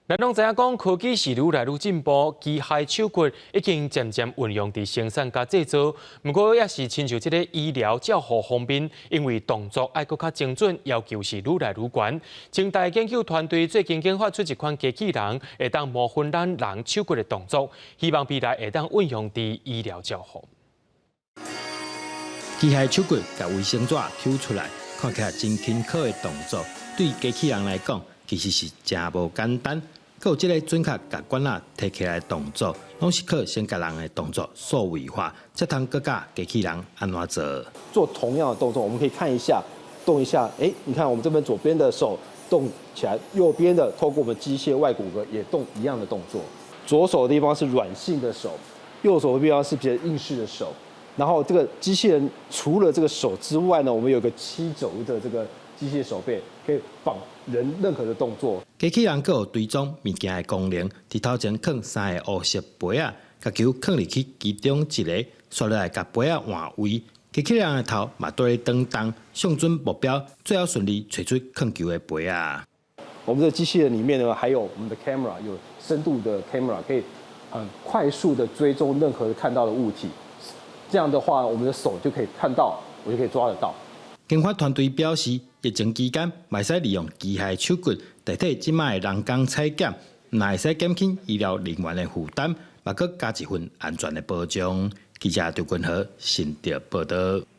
咱攏知影講，科技是愈來愈進步，機械手骨已經漸漸運用佇生產佮製造。毋過，也是親像這個醫療照護方面，因為動作愛閣較精準，要求是愈來愈懸。清大研究團隊最近研發出一款機器人，會當模仿咱人手骨的動作，希望未來會當運用佇醫療照護。機械手骨共衛生紙抽出來，看起來真輕巧的動作，對機器人來講，其實是誠無簡單。閣有這个準確共管仔提起來的動作，攏是靠先共人的動作數位化，才通閣教機器人按怎做。做同樣的動作，我們可以看一下，動一下，欸，你看我們這邊左邊的手動起來，右邊的透過我們機械外骨骼也動一樣的動作。左手的地方是軟性的手，右手的地方是比較硬式的手。然後這個機器人除了這個手之外呢，我們有個七軸的這個機械手臂，可以仿人任何的動作。機器人閣有追蹤物件的功能，佇頭前囥三个烏色杯仔，共球囥入去其中一个，紲落來共杯仔換位。機器人的頭嘛綴咧轉動，相準目標，最後順利揣出囥球的杯仔。我們的機器人裡面呢，還有我們的 camera，有深度的 camera，可以很快速的追蹤任何看到的物體。這樣的話，我們的手就可以看到，我就可以抓得到。研發團隊表示，疫情期間嘛會使利用機械手骨代替這擺的人工採檢，毋但會使減輕醫療人員的負擔，嘛閣加一份安全的保障。記者張君和新竹報導。